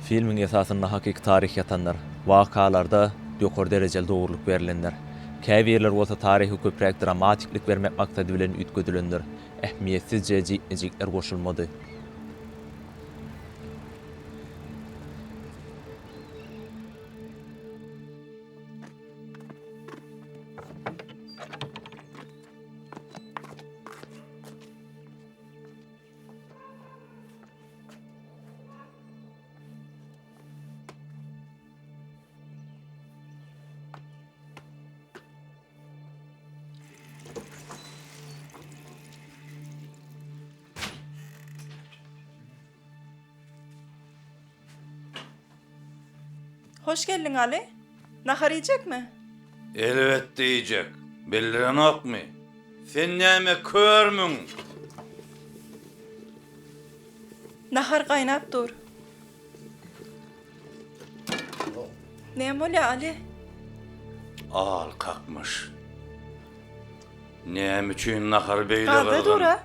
Filmiň esasynda hakyky taryh ýatandyr. Wakalarda ýokary derejeli dogrulyk berlendir. Käbirleri bolsa taryhy köpräk dramatiklik bermek maksady bilen üýtgedilendir. Ähmiýetsizje jikme-jikler goşulmady. Hoş geldiň Aly. Nahar iýjekmi? Elbetde iýjek. Bildireňokmy? Sen näme körmüň? Nahar gaýnap dur. Näme bolýar Aly? Al kakmyş. Näme üçin nahar beýle Gazda gyzgyn? dur-a.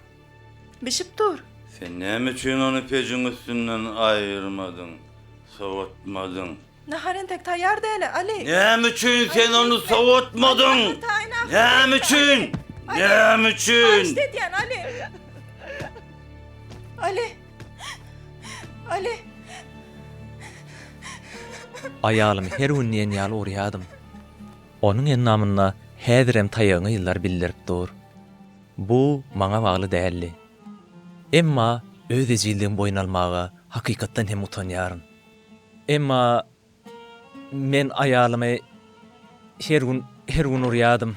Bişip dur. Sen näme üçin ony pejiň üstünden aýyrmadyň, sowatmadyň? Nahar entek taýýar däl-ä, Aly. Näme üçin sen ony sowatmadyň? Näme üçin? Näme üçin? Haýyşt edýän, Aly. Aly. Aly. Aýalymy her gün diýen ýaly urýadym. Onuň endamynda häzirem taýagyň yzlary bildirip dur. Bu maňa bagly däldi. Emma öz ejizligimi boýun almaga hakykatdan hem utanýaryn. Emma men aýalymy her gün, her gün urýadym.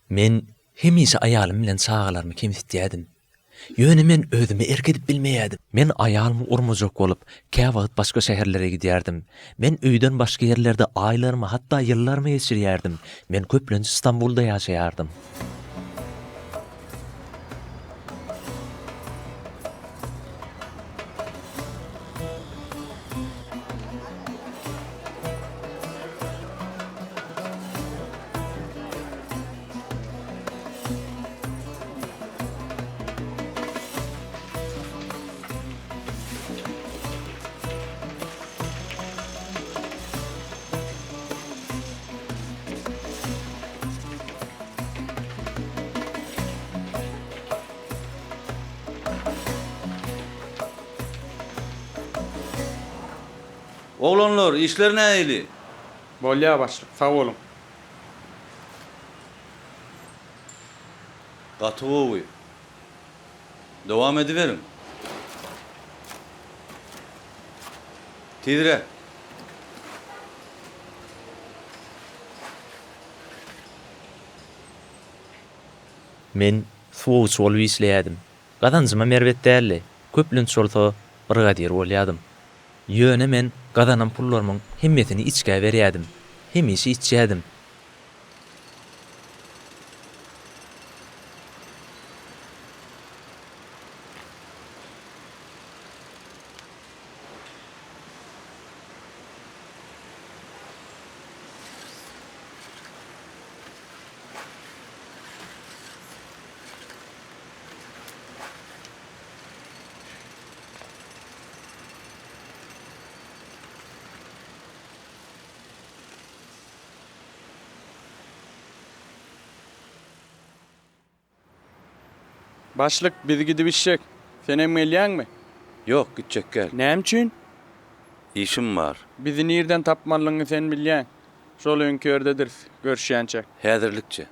Men hemişe aýalym bilen çagalarymy kemsitýärdim. Ýöne men özüme erk edip bilmeýärdim. Men aýalymy urmajak bolup, käwagt başga şäherlere gidýärdim. Men öýden başga ýerlerde aýlarymy, hatda ýyllarymy geçirýärdim. Men köplenç Stambulda ýaşaýardym. Oglanlar, işler nähili? Bolýa başlyk, sag boluň. Gaty gowy. Dowam ediberiň. Tizräk. Men suwagçy bolup işleýärdim. Gazanjymam erbet däldi. Köplenç bolsa brigadir bolýardym. Ýöne men gazanan pullarymyň hemmesini içgä berýärdim. Hemişe içýärdim. Başlyk, biz gidip içjek. Senem gelýäňmi? Ýok, gitjek däl. Näme üçin? Işim bar. Bizi nirden tapmalygyňy sen bilýäň. Şol öňki ýerdediris. Görüşýänçäk. Häzirlikçe.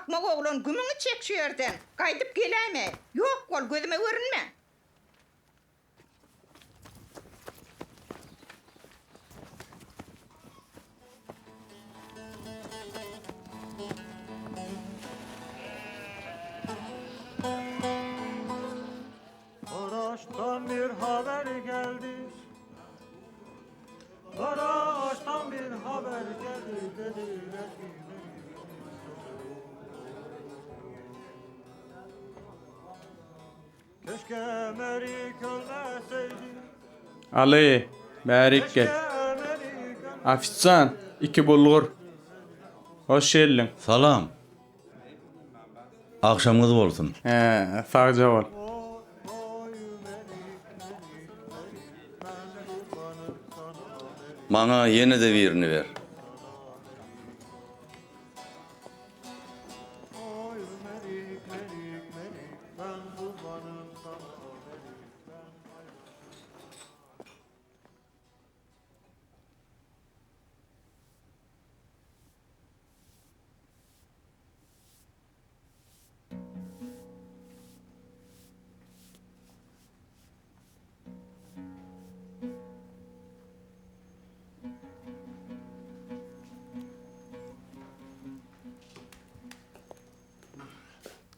Akmak oglan, gümüňi çek şu ýerden! Gaýdyp geläýme! Ýok bol, gözüme görünme! Maraş'tan bir haber geldi. Maraş'tan bir haber geldi dediler ki Keşke Merik ölmeseydi. Aly, bärik gel. Ofisiant, iki bulgur. Hoş geldiň. Salam. Agşamyňyz bolsun. Hä, sagja bol. Maňa ýene-de birini ber.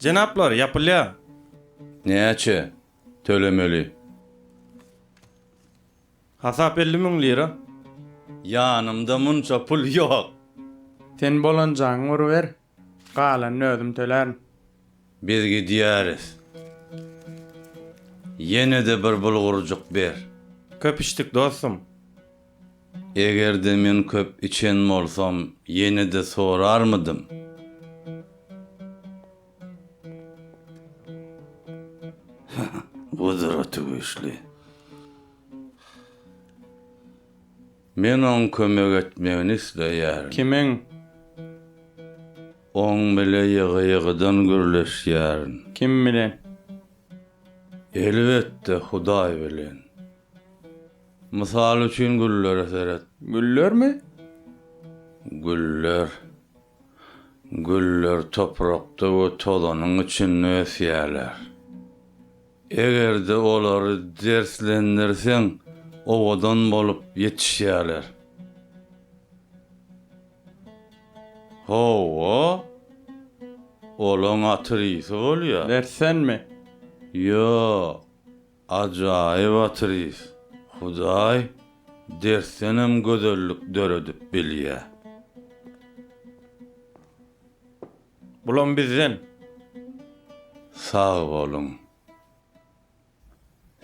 Jenaplar, ýapylýar. Näçe tölemeli? Hasap 50 müň lira. Ýanymda munça pul ýok. Sen bolanjaňy uruber, galanyny özüm tölärin. Biz gidýäris. Ýene-de bir bulgurjyk ber. Köp içdik, dostum. Eger-de men köp içen bolsam, ýene-de sorarmydym? Gudraty güýçli. Men oň kömek etmegini isleýärin. Kimiň? Oň bile ýygy-ýygydan gürleşýärin. Kim bilen? Elbetde, Hudaý bilen. Mysal üçin güllere seret. Güllermi? Güller. Güller toprakda we tozanyň içinde ösýärler. Eger-de olary derslendirseň, owadan bolup ýetişýärler. Hawa, olaň atyr ysy bolýar. Dersdenmi? Ýok, ajaýyp atyr ys. Hudaý dersdenem gözellik döredip bilýär. Bulam bizden. Sag boluň.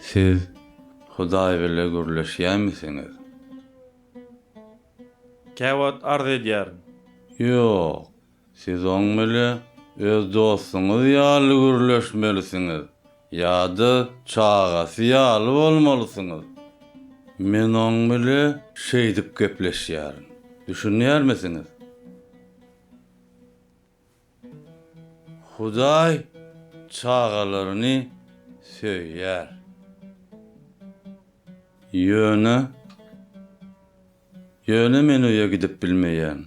Siz Hudaý bile gürleşýärmisiňiz? Käwagt arz edýärin. Ýok, siz oň bile öz dostuňyz ýaly gürleşmelisiňiz ýa-da çagasy ýaly bolmalysyňyz. Men oň bile şeýdip gepleşýärin. Düşünýärmisiňiz? Hudaý çagalaryny söýýär. Ýöne, ýöne men öýe gidip bilmeýän.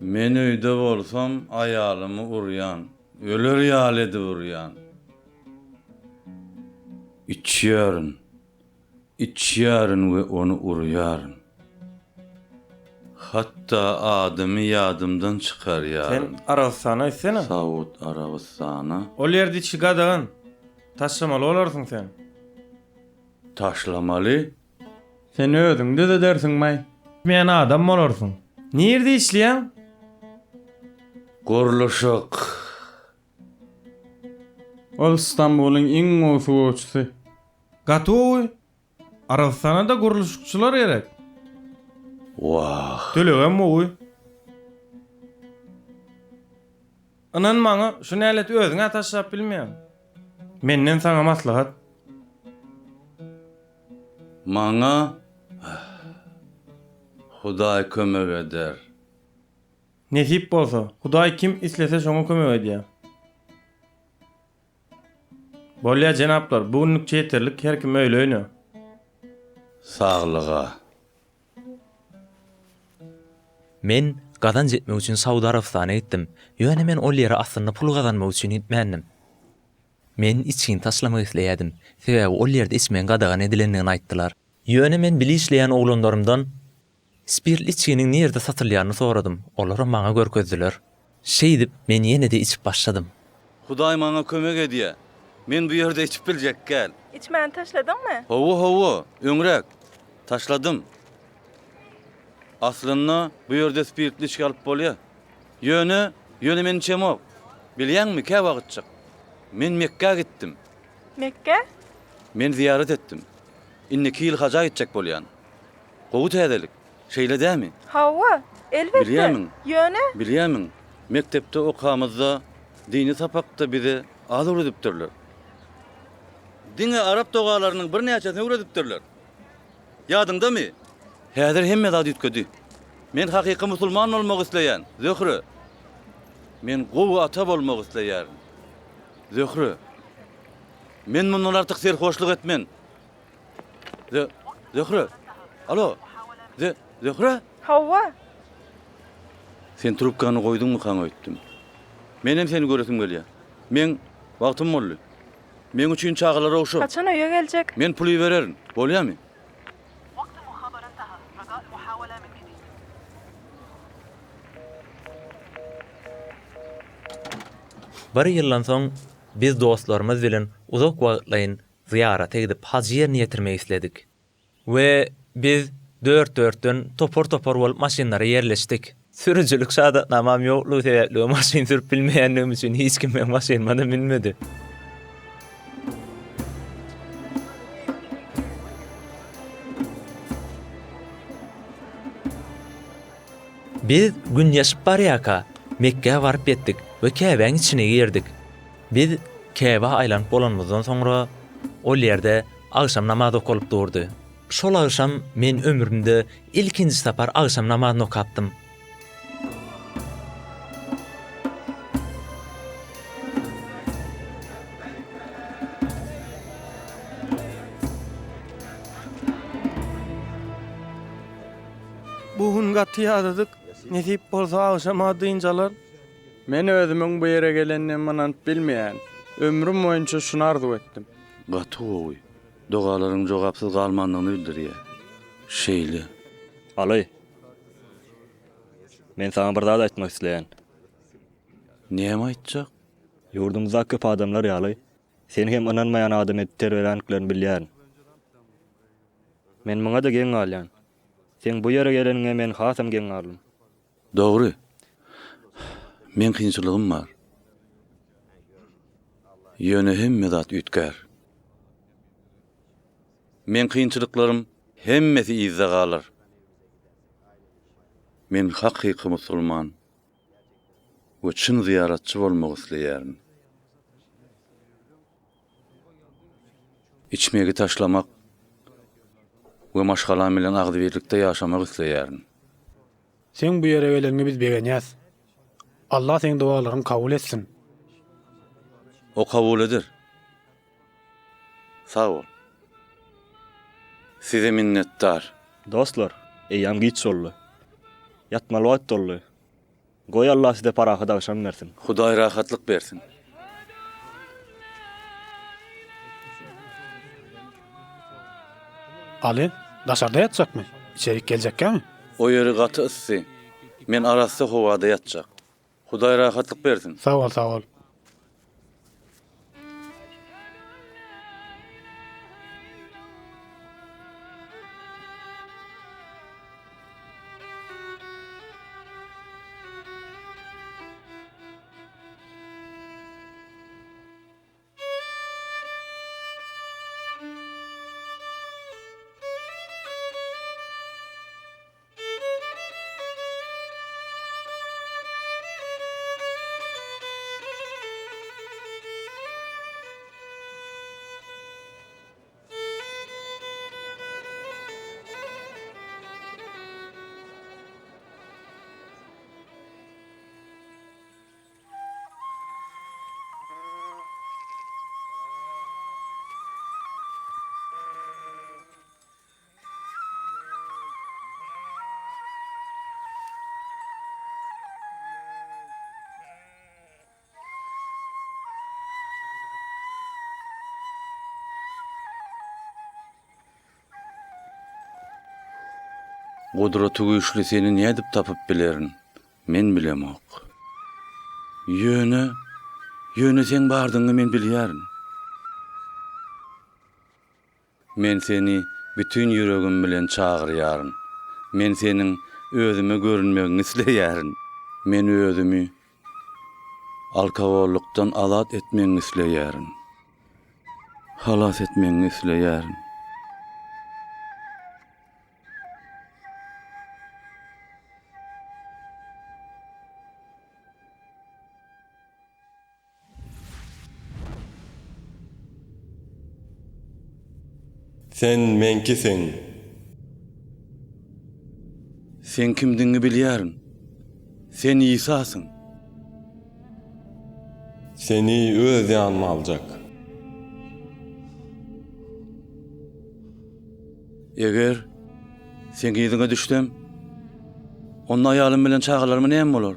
Men öýde bolsam aýalymy urýan, öler ýaly edip urýan. Içýärin. Içýärin we ony urýaryn. Hatda adymy ýadymdan çykarýaryn. Sen Arabystana gitsene. Saud Arabystana. Ol ýerde içgi gadagan. Taşlamaly bolarsyň sen. Taşlamaly? Sen özüň düzedersiňmaý. Içmeýän adam bolarsyň. Nirde işleýäň? Gurluşyk. Ol Stambulyň iň gowy suwagçysy. Gaty gowy. Arabystana-da gurluşykçylar gerek. Wah. Tölegem gowy. Ynan maňa, şu näleti özüň-ä taşlap bilmeýäň. Menden saňa maslahat. Maňa Hudaý kömek eder. Nesip bolsa, Hudaý kim islese şoňa kömek edýär. Bolýa jenaplar, bu günlükçe ýeterlik, her kim öýli-öýüne. Saglyga. Men. Gazanç etmek üçin Saud Arabystana gitdim. Ýöne men ol ýere aslynda pul gazanmak üçin gitmändim. Men içgini taşlamak isleýärdim. Sebäbi ol ýerde içmegiň gadagan edilendigini aýtdylar. Ýöne men bile işleýän oglanlarymdan spirtli içginiň nirde satylýanyny soradym, olaram maňa görkezdiler. Şeýdip, men ýene-de içip başladym. Hudaý maňa kömek edýär. Men bu ýerde içip biljek däl. Içmäni taşladyňmy? Hawa, hawa, öňräk. Taşladym. Aslynda, bu ýerde spirtli içgi alyp bolýar. Ýöne, ýöne men içemok. Bilýäňmi, käwagtjyk. Men Mekgä gitdim. Mekgä? Men zyýarat etdim. Indiki ýyl haja gitjek bolýan. Gowy täzelik, şeýle dämi? Hawa, elbetde. Bilýärmiň? Ýöne? Bilýärmiň, mekdepde okamyzda dini sapakda bize az öwredipdirler. Diňe arap dogalarynyň birnäçesini öwredipdirler. Ýadyňdamy? Häzir hemme zat üýtgedi. Men hakyky musulman bolmak isleýän, Zöhre. Men gowy ata bolmak isleýärin. Zöhre. Men mundan artyk serhoşlyk etmen. Zö, Zöhre. Alo. Zö, Zöhre? Hawa. Sen trubkany goýduňmykaň öýtdüm. Menem seni göresim gelýär. Meň wagtym boldy. Meň üçin çagalara ogşa. Haçan öýe geljek? Men pul ibererin. Bolýamy? Bir ýyldan soň biz dostlarymyz bilen uzak wagtlaýyn zyýarata gidip haj ýerine ýetirmek isledik. We biz dört-dörtden topar-topar bolup maşynlara ýerleşdik. Sürüjilik şahadatnamam ýoklugy sebäpli we maşyn sürüp bilmeýändigim üçin hiç kim meň maşynyma-da münmedi. Biz Gün ýaşyp barýarka, Mekgä baryp ýetdik we Käbäň içine girdik. Biz Käbä aýlanyp bolanymyzdan soňra, ol ýerde agşam namazy okalyp durdy. Şol agşam men ömrümde ilkinji sapar agşam namazyny okapdym. Bu gün gaty ýadadyk. Nesip bolsa agşama dynç alar. Men özümiň bu ýere gelendigime ynanyp bilmeýän. Ömrüm boýunça şuny arzuw etdim. Gaty gowy. Dogalaryň jogapsyz galmandygyny bildirýär. Şeýle. Aly. Men saňa bir zat aýtmak isleýän. Näme aýtjak? Ýurdumyzdaky köp adamlar ýaly, seni hem ynanmaýan adam edip terbiýeländiklerini bilýärin. Men muňa-da geň galýan. Seň bu ýere geleniňe men hasam geň galdym. Dogry. Meň kynçylygym bar. Ýöne hemme zat üýtgär. Meň kynçylyklarym hemmesi yzda galar. Men hakyky musulman we çyn zyýaratçy bolmak isleýärin. Içmegi taşlamak we maşgalam bilen agzybirlikde ýaşamak isleýärin. Seň bu ýere geleniňe biz begenýäs. Allah seň dogalaryňy kabul etsin. O kabul eder. Sag bol. Size minnetdar. Dostlar, eýýäm giç boldy. Ýatmaly wagt boldy. Goý Allah size parahat agşam bersin. Hudaý rahatlyk bersin. Aly, daşarda ýatjakmy? Içerik geljekkämi? O ýeri gaty yssy. Men arassa howada ýatjak. Hudaý rahatlyk bersin. Sag bol, sag bol. Gudratygüýçli seni nädip tapyp bilerin, men bilemok. Ýöne, ýöne seň bardygyňy men bilýärin. Men seni bütin ýüregim bilen çagyrýaryn. Men seniň özüme görünmegiňi isleýärin. Men özümi alkogollykdan azat etmegiňi isleýärin. Halas etmegiňi isleýärin. Sen meňkisiň. Seň kimdigiňi bilýärin. Sen Isasyň. Seni öz ýanyma aljak. Eger seň yzyňa düşsem, onda aýalym bilen çagalaryma näme bolar?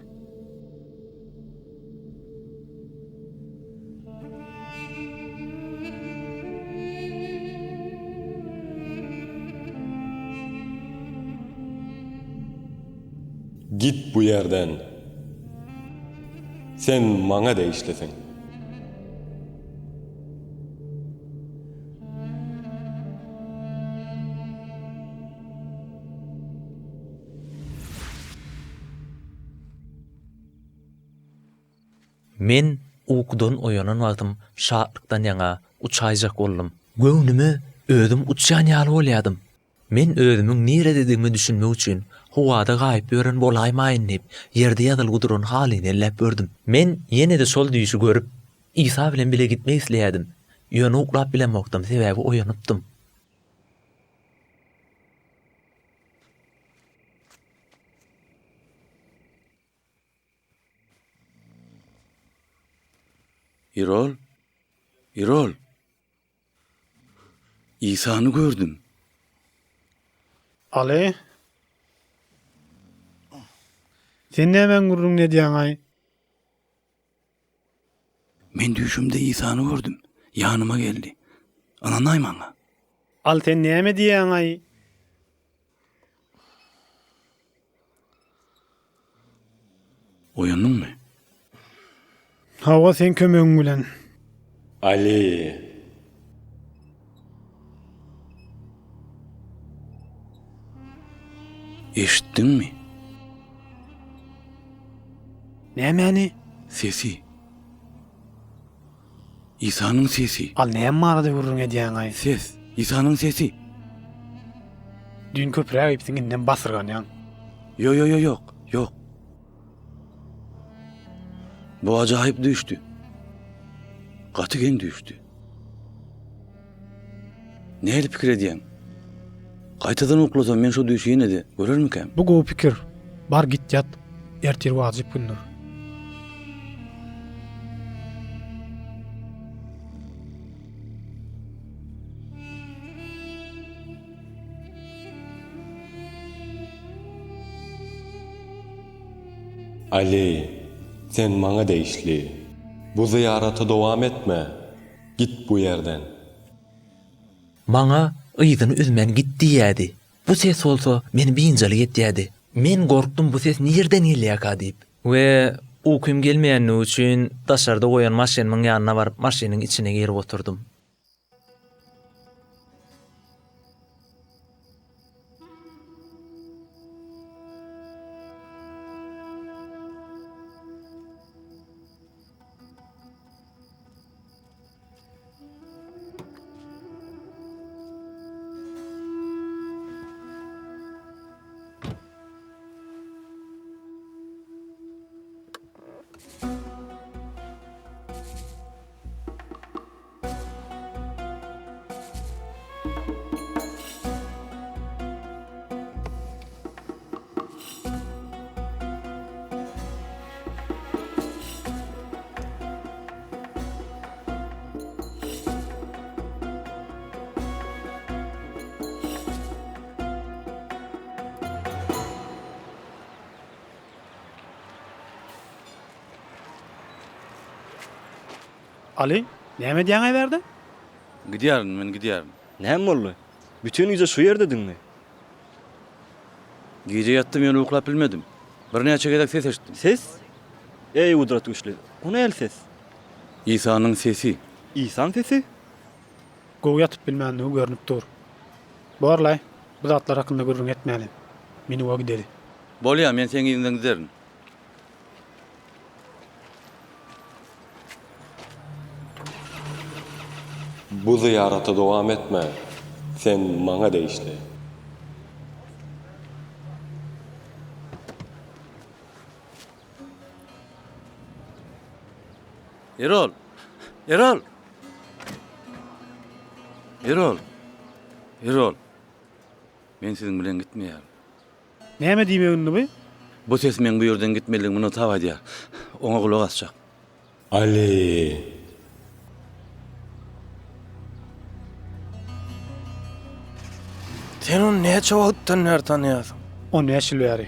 Git bu ýerden. Sen maňa degişlisiň. Men ukudan oýanan wagtym şatlykdan ýaňa uçaýjak boldum. Göwnüme özüm uçýan ýaly bolýadym. Men özümiň nirededigime düşünmek üçin, howada gaýyp ýören bolaýmaýyn diýip, ýerde ýazylgy duran halyny elläp gördüm. Men ýene-de şol düýşi görüp, Isa bilen bile gitmek isleýärdim. Ýöne uklap bilemokdym, sebäbi oýanypdym. Irol, Irol! Isany gördüm. Aly. Sen nämäň gürrüňini edýäň-aý? Men düýşümde Isany gördüm. Ýanyma geldi. Ynanaý maňa. Al sen näme diýýäň-aý? Oýandyňmy? Hawa, seň kömegiň bilen. Aly. Eşitdiňmi? Nämäni? Sesi. Isanyň sesi. Al näme barada gürrüň edýäň-aý? Ses. Isanyň sesi. Düýn köpräk iýipsiň, indem basyrganýaň. Ýo ýo ýo ýok, ýok. Bu ajaýyp düýşdi. Gaty geň düýşdi. Nähili pikir edýäň? Gaýtadan uklasam men şo düýşi ýene-de görermikäm? Bu gowy pikir. Bar git ýat. Ertir wajyp gündür. Aly, sen maňa degişli. Bu zyýaraty dowam etme. Git bu ýerden. Maňa yzyny üzmän git diýýädi. Bu ses bolsa meni biynjalyk etýädi. Men gorkdum bu ses nirden gelýäka diýip. We ukym gelmeýänligi üçin daşarda goýan maşynymyň ýanyna baryp maşynyň içine girip oturdym. Aly, näme edýäň-aý bärde? Gidýärin, men gidýärin. Näme boldy? Bütin gije şu ýerdediňmi? Gije ýatdym ýöne uklap bilmedim. Birnäçe gezek ses eşitdim. Ses? Eý gudrat güýçli, o nähili ses? Isanyň sesi. Isaň sesi? Gowy ýatyp bilmändigi görnüp dur. Borlaý, bu zatlar hakynda gürrüň etmäli. Minuwa gideli. Bolýa, men seň yzyňdan giderin. Bu zyýaraty dowam etme, sen maňa degişli. Erol! Erol! Erol! Erol! Men siziň bilen gitmeýärin. Näme diýmek indi bu? Bu ses meň bu ýerden gitmelidigimi nygtap aýdýar. Oňa gulak asjak. Aly! Sen ony näçe wagtdan bäri tanaýarsyň? 15 ýyl bäri.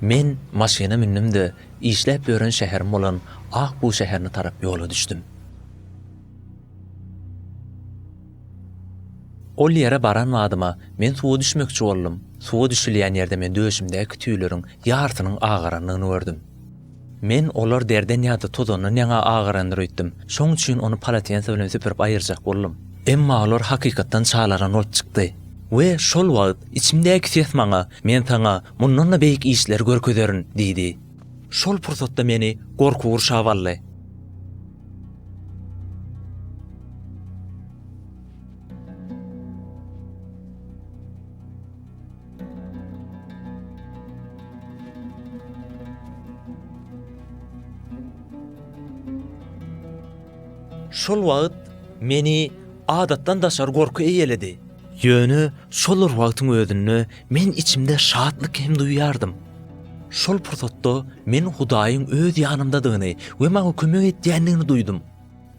Men maşyna mündüm-de, işläp ýören şäherim bolan Akbu şäherine tarap ýola düşdüm. Ol ýere baran badyma men suwa düşmekçi boldum. Suwa düşülýän ýerde men döşümdäki tüýleriň ýarsynyň agarandygyny gördüm. Men olar derden ýa-da tozandan ýaňa agarandyr öýtdüm. Şoň üçin ony polotensa bilen süpürip aýyrjak boldum. Emma olar hakykatdan çalaran bolup çykdy. We şol wagt içimdäki ses maňa, Men saňa mundan-da beýik işleri görkezerin diýdi. Şol pursatda meni gorky gurşap aldy. Şol wagt meni adatdan daşary gorky eýeledi. Ýöne şol bir wagtyň özünde men içimde şatlyk hem duýýardym. Şol pursatda men Hudaýyň öz ýanymdadygyny we maňa kömek edýändigini duýdum.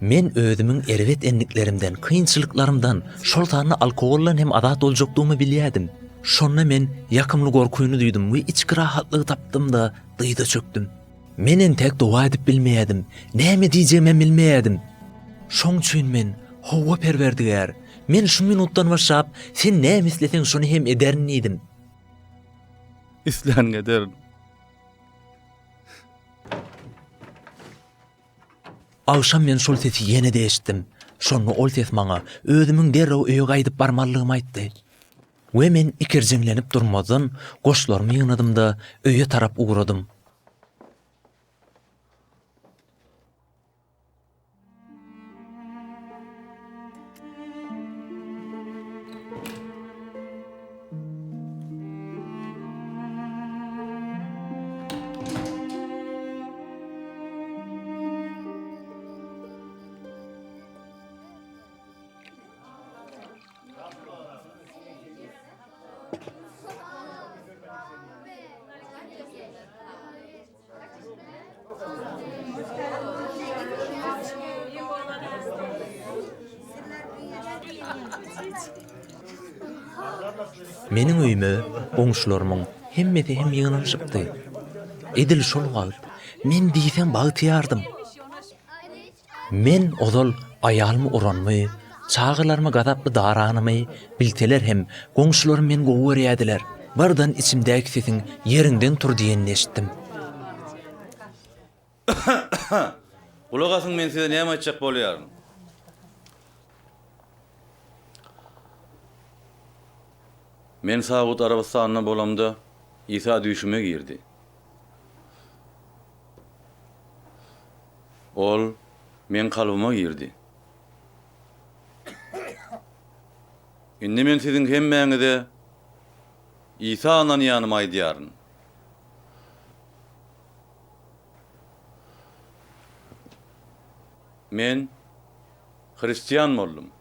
Men özümiň erbet endiklerimden, kynçylyklarymdan, şol sanda alkogoldan hem azat boljakdygymy bilýärdim. Şonda men ýakymly gorkyny duýdum we içki rahatlygy tapdym-da, dyza çökdüm. Men entek doga edip bilmeýärdim, näme diýjegimem bilmeýärdim. Şoň üçin men, Hawa, Perwerdigär, men şu minutdan başlap, Sen näme isleseň, şony hem ederin diýdim. Isläniňi ederin. Agşam men şol sesi ýene-de eşitdim. Şonda ol ses maňa özümiň derrew öýe gaýdyp barmalydygymy aýtdy. We men ikirjiňlenip durmazdan goşlarymy ýygnadym-da, öýe tarap ugradym. Meniň öýüme goňşularymyň hemmesi hem ýygnanyşypdy. Edil şol wagt men diýseň bagtyýardym. Men ozal aýalymy uranymy, çagalaryma gazaply daranymy bilseler hem, goňşularym meni gowy görýärdiler. Birden içimdäki sesiň ýeriňden tur diýenini eşitdim. Gulak asyň men size näme aýtjak bolýaryn. Men Saud Arabystanynda bolamda Isa düýşüme girdi. Ol meň kalbyma girdi. Indi men siziň hemmäňize Isa ynanýanymy aýdýaryn. Men hristian boldum.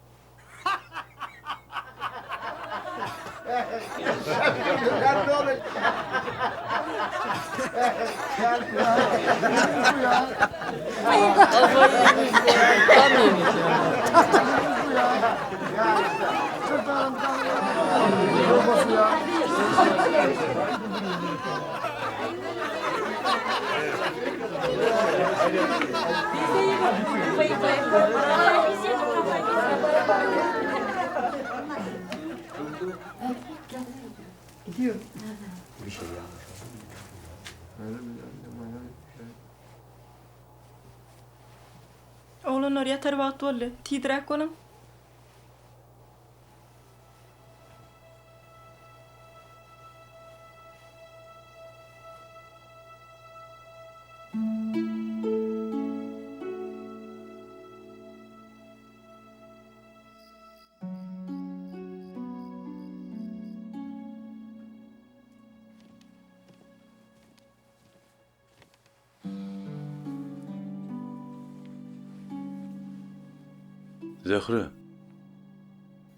Oglanlar ýatar wagt boldy. Tizräk boluň. Zöhre,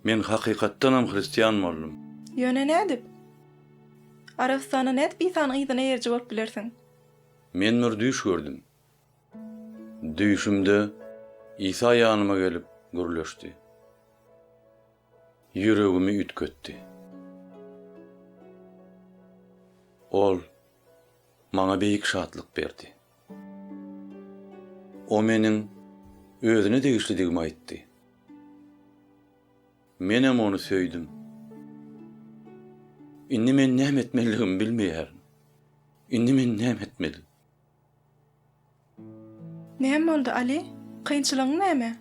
men hakykatdanam hristian boldum. Ýöne nädip? Arabystanda nädip Isanyň yzyna eýeriji bolup bilersiň? Men bir düýş gördüm. Düýşümde Isa ýanyma gelip gürleşdi. Ýüregimi üýtgetdi. Ol maňa beýik şatlyk berdi. O meniň özüne degişlidigimi aýtdy. Menem ony söýdüm. Indi men näme etmelidigimi bilmeýärin. Indi men näme etmeli? Näme boldy, Ali? Kynçylygyň näme?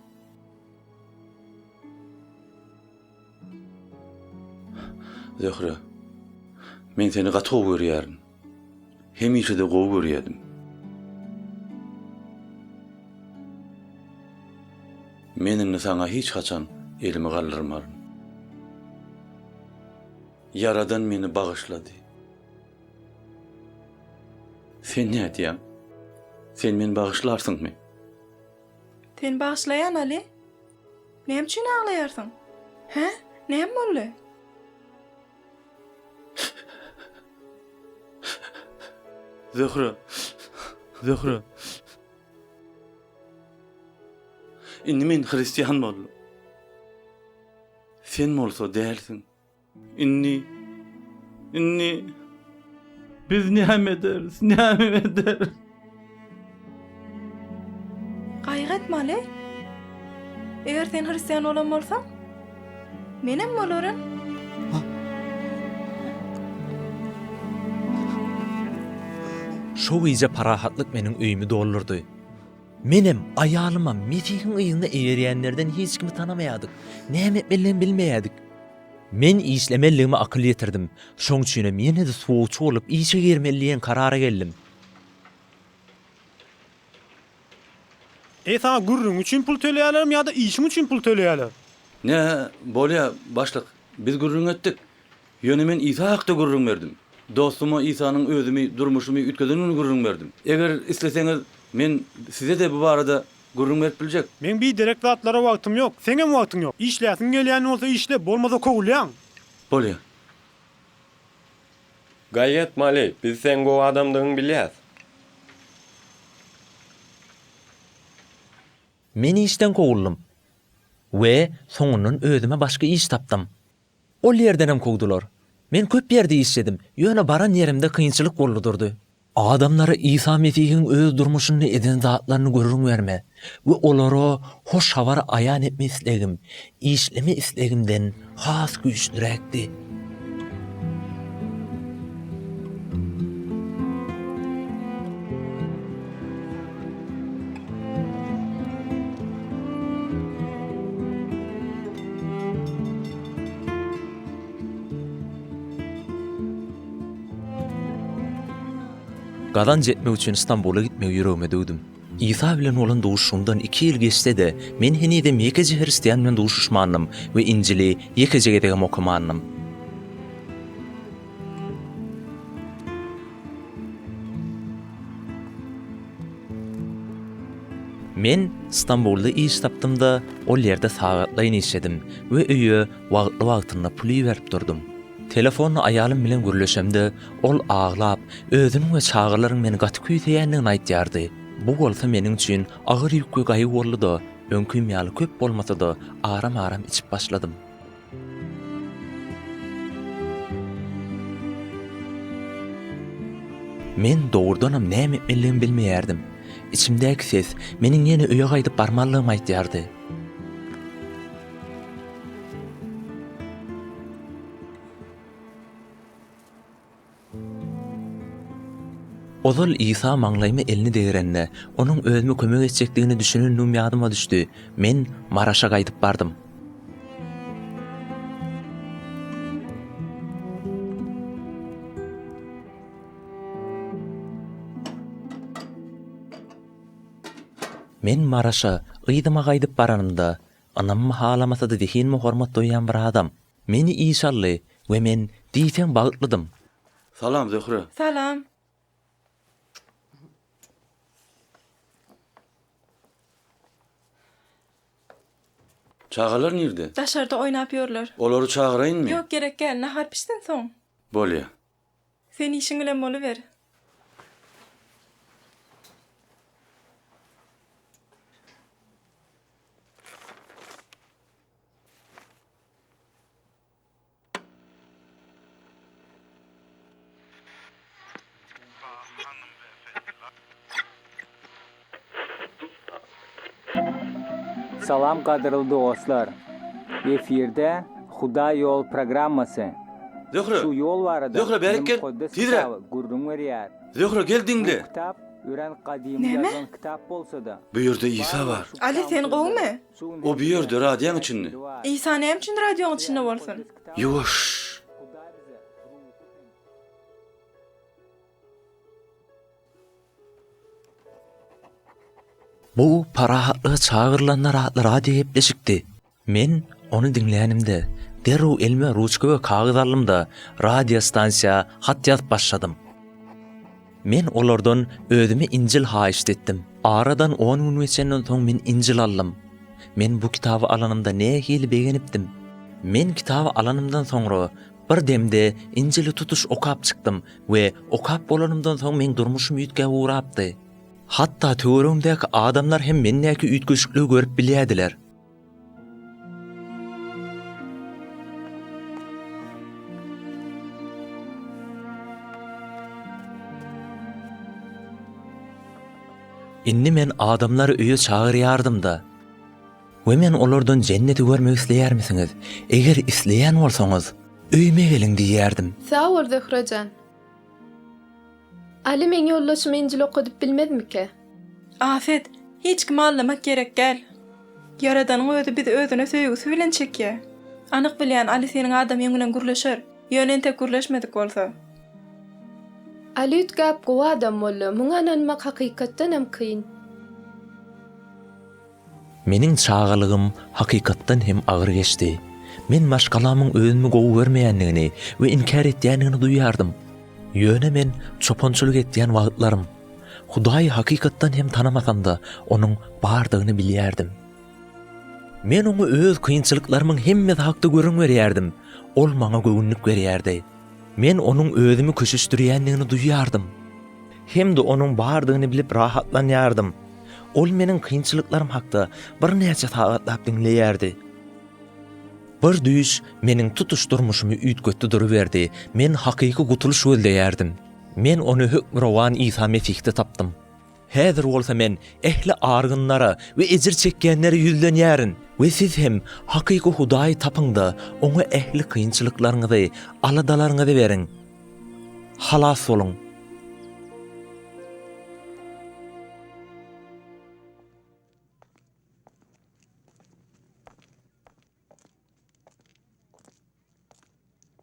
Zöhre, men seni gaty gowy görýärin. Hemişe-de gowy görýärdim. Men indi saňa hiç haçan elimi galdyrmaryn. Ýaradan meni bagyşlady. Sen nädýäň? Sen meni bagyşlarsyňmy? Seni bagyşlaýan, Aly. Näme üçin aglaýarsyň? Hä? Näme boldy? Zöhre! Zöhre! Indi men hristian boldum. Sen bolsa dälsiň. Indi, indi biz näme ederis, näme ederis? Gaýgy etme, Ali. Eger sen hristian bolan bolsaň, menem bolaryn. Şo gije parahatlyk meniň öýümi doldurdy. Menem, aýalymam Mesihiň yzyna eýerýänlerden hiç kimi tanamaýardyk, näme etmelidigini bilmeýärdik. Men işlemelidigime akyl ýetirdim, şoň üçinem ýene-de suwagçy bolup işe girmeli diýen karara geldim. Eý saňa gürrüň üçin pul töleýärlermi ýa-da işiň üçin pul töleýärler? Nä, bolýa, başlyk, biz gürrüň etdik. Ýöne men Isa hakda gürrüň berdim. Dostuma Isanyň özümi, durmuşymy üýtgedendigini gürrüň berdim. Eger isleseňiz, men size-de bu barada gürrüň berip biljek. Meň biderek zatlara wagtym ýok, seňem wagtyň ýok. Işläsiň gelýän bolsa işle, bolmasa kowulýaň. Bolýa. Gaýgy etme Ali, biz seň gowy adamdygyňy bilýäs. Men işden kowuldym we soňundan özüme başga iş tapdym. Ol ýerdenem kowdular. Men köp ýerde işledim, ýöne baran ýerimde kynçylyk boldy durdy. Adamlara Isa Mesihiň öz durmuşynda eden zatlaryny gürrüň berme we olara Hoş Habary aýan etme islegim, işleme islegimden has güýçlüräkdi. Gazanç etmek üçin Stambula gitmegi ýüregime düwdüm. Isa bilen bolan duşuşygymdan iki ýyl geçse-de, men henizem ýekeje hristian bilen duşuşmandym we Injili ýekeje gezegem okamandym. Men Stambulda iş tapdym-da, ol ýerde sagatlaýyn işledim we öýe wagtly-wagtynda pul iberip durdum. Telefonda aýalym bilen gürleşemde, ol aglap, özüniň we çagalaryň meni gaty küýseýändigini aýtýardy. Bu bolsa meniň üçin agyr ýük we gaýgy boldy-da, öňkim ýaly köp bolmasa-da, aram-aram içip başladym. Men dogrudanam näme etmelidigimi bilmeýärdim. Içimdäki ses meniň ýene öýe gaýdyp barmalydygymy aýdýardy. Ozal Isa maňlaýyma elini degrende, Onuň özüme kömek etjekdigine düşünendigim ýadyma düşdi. Men Maraşa gaýdyp bardym. Men Maraşa yzyma gaýdyp baranymda, ynamymy halamasa-da zehinime hormat goýýan bir adam meni işe aldy we men diýseň bagtlydym. Salam, Zöhre. Salam. Çagalar nirde? Daşarda oýnap ýörler. Olary çagyraýynmy? Ýok, gerek däl, nahar pişsin soň. Bolýa. Sen işiň bilen boluber. Salam gadyrly dostlar! Efirde Hudaý ýol programmasy. Zöhre! Şu ýol barada Zöhre bärik gel! Mukaddes Tizräk! kitaby gürrüň berýär. Zöhre gel diňle! Bu kitap örän gadymy Näme? ýazylan kitap bolsa-da, Bu ýerde Isa bar bar. şu Ali kitabyň sen gowumy? sözleri şu gün O hem bu ýerde, bize radioň täsiri içinde. bar. Isa näme üçin radioň içinde Sebäbi bolsun? Mukaddes kitap Ýuwaş! Hudaý bize ruhy hem Bu Parahatlyga çagyrylanlar atly radio gepleşikdi. Men ony diňlänimde, derrew elime ruçka we kagyz aldym-da, radiostansiýa hat ýazyp başladym. Men olardan özüme Injil haýyşt etdim. Aradan on gün geçenden soň men Injil aldym. Men bu kitaby alanymda nähili begenipdim. Men kitaby alanymdan soňra, bir demde Injili tutuş okap çykdym we okap bolanymdan soň meň durmuşym üýtgäp ugrapdy. Hatda töweregimdäki adamlar hem mendäki üýtgeşikligi görüp bilýärdiler. Indi men adamlary öýe çagyrýardym-da. We men olardan jenneti görmek isleýärmisiňiz? Eger isleýän bolsaňyz, öýüme geliň diýýärdim. Sag bol Zöhre jan. Ali meň ýoldaşyma Injil okadyp bilmezmikä? Afet, hiç kimi aldamak gerek däl. Ýaradanyň özi bizi özüne söýgüsi bilen çekýär. Anyk bilýän Ali seniň adamyň bilen gürleşer. Ýöne entek gürleşmedik bolsa. Ali üýtgäp gowy adam boldy. Muňa ynanmak hakykatdanam kyn. Meniň çagalygym hakykatdan hem agyr geçdi. Men maşgalamyň özümi gowy görmeýändigini we inkär etýändigini duýýardym. Ýöne men çopançylyk etýän wagtlarym, Hudaýy hakykatdan hem tanamasam-da, Onuň bardygyny bilýärdim. Men Oňa öz kynçylyklarymyň hemmesi hakda gürrüň berýärdim, Ol maňa göwünlik berýärdi. Men Onuň özümi köşeşdirýändigini duýýardym. Hem-de Onuň bardygyny bilip rahatlanýardym. Ol meniň kynçylyklarym hakda birnäçe sagatlap diňleýärdi. Bir düýş meniň tutuş durmuşymy üýtgetdi duruberdi, men hakyky gutulyş gözleýärdim. Men ony hökmürowan Isa Mesihde tapdym. Häzir bolsa men ähli argynlara we ejir çekýänlere ýüzlenýärin we siz hem hakyky Hudaýy tapyň-da, Oňa ähli kynçylyklaryňyzy, aladalaryňyzy beriň. Halas boluň!